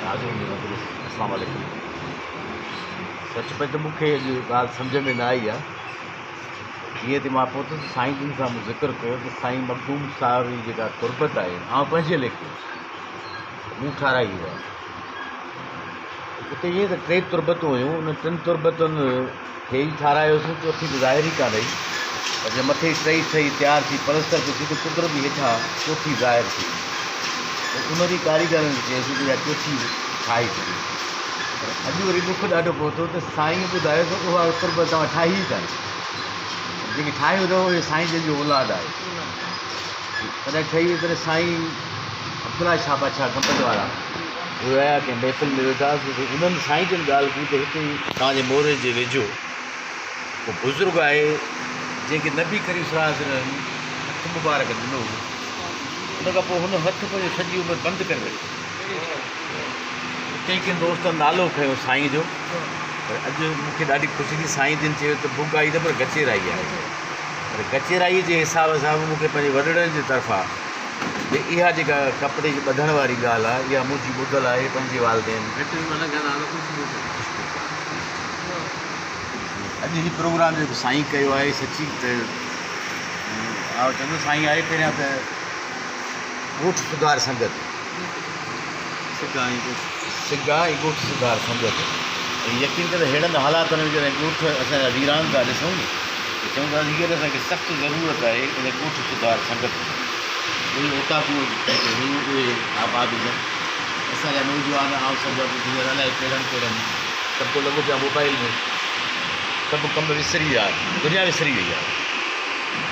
حاضر هوندي مجلس. اسلام عليڪم. سچ پچ ته مون کي اڄ ڳالهه سمجهه ۾ نه آئي آهي. جيئن ته مان پهتس ته سائين جن سان مون ذڪر ڪيو ته سائين مخدوم صاحب جي جيڪا تربت آهي آئون پنهنجي ليکي مون ٺاهرائي اها. اتي ائين ته ٽي تربتون هيون انهن ٽن تربتن کي ئي ٺارايوسون، چوٿين ته ظاهر ئي ڪانه هئي، پر جڏهن مٿي ٽئي ٺهي تيار ٿي پلستر پئي ٿي ته قدرتي هيٺان چوٿين ظاهر ٿي. پوء ان ڏينهن ڪاريگرن کي چيوسين ته اها چوٿين به ٺاهي ڇڏيو. پر اڄ وري ڏک ڏاڍو پهتو ته سائينء ٻڌايو ته اها تربت توهان ٺاهي ئي ڪانه. جيڪي ٺاهيو اٿو اهي سائين جن جو اولاد آهي. تڏهن ٺهي وئي تڏهن سائين عبدالله شاهه بادشاهه گنبذ وارا اهي آيا ڪنهن محفل ۾ ويٺا هئاسين ته انهن سائين جن ڳالهه ڪئي ته هتي توهان جي موري جي ويجهو ڪو بزرگ آهي جنهن کي نبي ڪريم صلي الله عليه وسلم هٿ مبارڪ ڏنو هو ان کان پوء هن هٿ پنهنجو سڄي عمر بند ڪري رکيو. اتي ئي ڪن دوستن نالو کنيو سائين جو پر اڄ مون کي ڏاڍي خوشي ٿي سائين جن چيو ته بگائي نه پر گچيرائي آهي پر گچيرائي جي حساب سان به مون کي پنهنجي وڏڙن جي طرفان به اها جيڪا ڪپڙي جي ٻڌڻ واري ڳالهه آهي اها منهنجي ٻڌل آهي پنهنجي والدين. اڄ هي پروگرام جيڪو سائين ڪيو آهي سچي ته آئون چوندس سائين آهي پهريان ته ڳوٺ سڌار سنگت سگا ۽ ڳوٺ سگا ۽ ڳوٺ سڌار سنگت ۽ يقين ڪر ههڙن حالاتن ۾ جڏهن ڳوٺ اسان جا ويران ٿا ڏسون ني ته چون ٿا هينئر اسان کي سخت ضرورت آهي ان ڳوٺ سڌار سنگت جي. اهي اوطاقون جيڪي هيون اهي آباد هجن. اسان جا نوجوان آئون سمجهان ٿو هينئر الائي ڪهڙن ڪهڙن سڀ ڪو لڳو پيو آهي موبائل ۾ سڀ ڪم وسري ويا آهن دنيا وسري وئي آهي.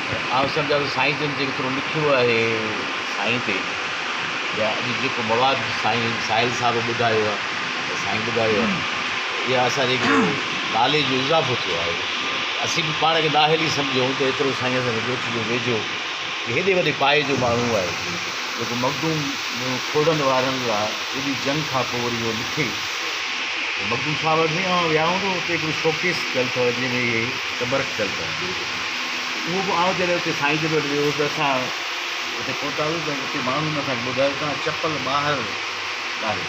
پر آئون سمجهان ٿو سائين جن جيترو لکيو آهي سائين تي يا اڄ جيڪو مواد سائين ساحل صاحب ٻڌايو آهي يا سائين ٻڌايو آهي اها اسان جي هڪڙو ناليج جو اضافو ٿيو آهي. اسين به پاڻ کي نااهل ئي سمجهون ته ايترو سائين اسان جي ڳوٺ جو ويجهو هيڏي وڏي پائي جو ماڻهو آهي جيڪو مخدوم کوڙن وارن لا ايڏي جنگ کان پوء وري اهو لکي ته مخدوم صاحب وٽ سائين اوهان ويا هوندو اتي هڪڙو شوڪيس پيل اٿو جنهن ۾ اهي تبرڪ پيل اٿو اهو به آئون جڏهن اتي سائين جن وٽ ويو هوس ته اسان اتي پهتاسون ته اتي ماڻهن اسان کي ٻڌايو توهان چپل ٻاهر لاهيو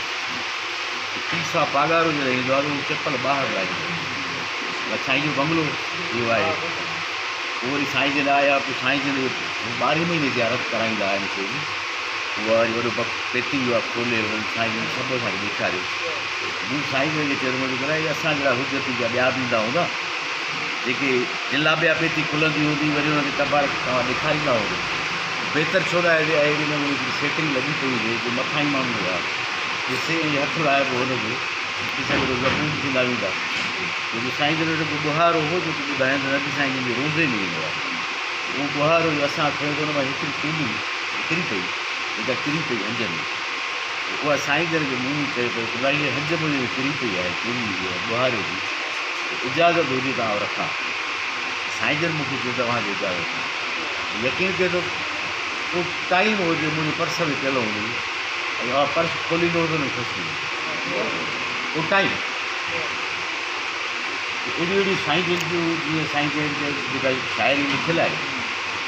پير صاحب پاڳارو جڏهن ايندو آهي ته اهو چپل ٻاهر لاهيندو آهي سائين جو بنگلو اهو آهي پوء وري سائين جن آيا پوء سائين جن هو ٻارهين مهيني زيارت ڪرائيندا آهن هتي به اها وري وڏو بڪ پيتي اها کولي هنن سائين جن سڀ اسان کي ڏيکاريو مون سائين جن کي چيو ته منهنجو ڀلا اسان جهڙا حجتي جا ٻيا به ايندا هوندا جيڪي جن لاء ٻيا پيتي کلندي هوندي وري انهن کي تبارڪ توهان ڏيکاريندا هوندو بهتر ڇو نه آهي جو اهڙي نموني هڪڙي سيٽنگ لڳي پئي هجي جو مٿان ئي ماڻهو اها ڏسي ۽ هٿ لائبو هن کي ڏسي وڏو زبون ٿيندا ويندا ڇو جو سائين جن وٽ هڪ ٻهارو هو جيڪو ٻڌائين ته نبي سائين جن جي روضي ۾ ايندو آهي اهو ٻهارو جو اسان کنيو ته ان مان هڪڙي تيلي نڪري پئي جيڪا ڪري پئي هنج ۾ اها سائين جن کي مون چيو ته خدا هيء هنج منهنجي ۾ ڪري پئي آهي تيلي ٻهاري جي اجازت هجي ته آئون رکان سائين جن مون کي چيو ته اوهان کي اجازت آهي يقين ڪيو ته اهو ٽائيم هو جو منهنجي پرس ۾ پيل هوندي هئي ۽ اها پرس کوليندو هوس ۽ خوش ٿيندو اهو ٽائيم اهڙيون اهڙيون سائين جن جون جيئن سائين جن جي جيڪا شاعري لکيل آهي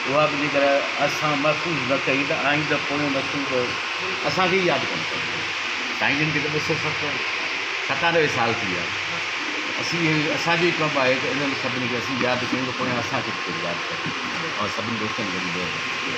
اها به جيڪر اسان محفوظ نه ڪئي ته آئنده پويون نسل ته اسان کي ئي ياد ڪونه ڪندو. سائين جن کي ته 207 97 سال ٿي ويا. اسين اسان جو ئي ڪم آهي ته انهن سڀني کي اسين ياد ڪيون ته پويان اسان کي به ڪير ياد ڪري. اوهان سڀني دوستن کي وڏي مهرباني.